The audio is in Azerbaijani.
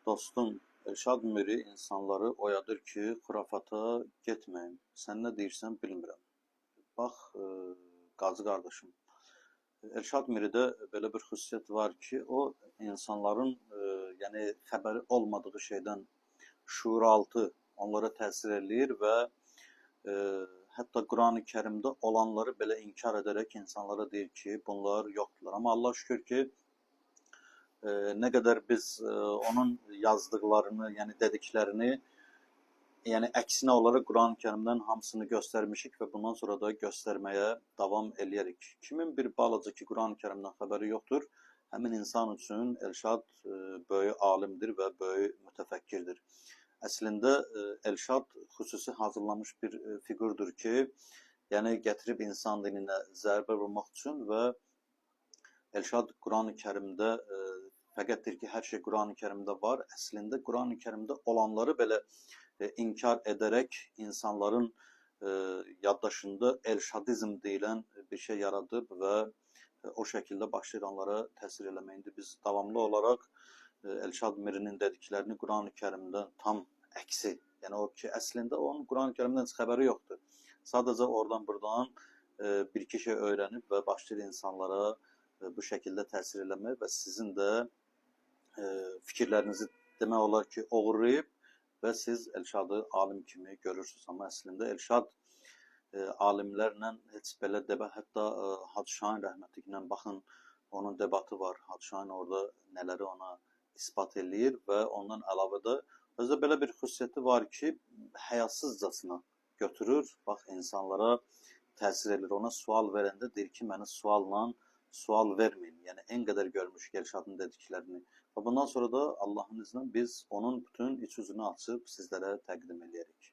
Dostum, Elşad Miri insanları oyadır ki, xurafata getməyin. Sən nə deyirsən bilmirəm. Bax, qazı qardaşım, Elşad Miridə belə bir xüsusiyyət var ki, o insanların yəni xəbəri olmadığı şeydən şuuraltı onlara təsir eləyir və hətta Qurani Kərimdə olanları belə inkar edərək insanlara deyir ki, bunlar yoxdurlar. Amma Allah şükür ki, nə qədər biz onun yazdıqlarını, yəni dediklərini, yəni əksinə olaraq Quran-ı Kərimdən hamısını göstərmişik və bundan sonra da göstərməyə davam eləyərik. Kimin bir balaca ki Quran-ı Kərimdən xəbəri yoxdur, həmin insan üçün Elşad böyük alimdir və böyük mütəfəkkirdir. Əslində Elşad xüsusi hazırlanmış bir fiqurdur ki, yəni gətirib insan dininə zərbə vurmaq üçün və Elşad Quran-ı Kərimdə fəqət deyir ki, hər şey Quran-ı Kərimdə var. Əslində Quran-ı Kərimdə olanları belə inkar edərək insanların yaddaşında elşadizm deyilən bir şey yaradıb və o şəkildə başlayır onlara təsir eləməyə. İndi biz davamlı olaraq Elşad Mirinin dediklərini Quran-ı Kərimdən tam əksi, yəni o ki, əslində onun Quran-ı Kərimdən heç xəbəri yoxdur. Sadəcə oradan buradan bir iki şey öyrənib və başlayır insanlara bu şəkildə təsir eləmək və sizin də fikirlərinizi demək olar ki, oğurlayıb və siz Elşadı alim kimi görürsünüz. Amma əslində Elşad alimlərlə heç belə debat, hətta Hacı Şahin rəhmətliklə baxın, onun debatı var. Hacı Şahin orada nələri ona isbat eləyir və ondan əlavə də özdə belə bir xüsusiyyəti var ki, həyasızcasına götürür, bax insanlara təsir eləyir. Ona sual verəndə deyir ki, məni sualla sual verməyin. Yəni en qədər görmüşük Elşadın dediklərini. Və bundan sonra da Allahın izni ilə biz onun bütün iç üzünü açıb sizlərə təqdim eləyərik.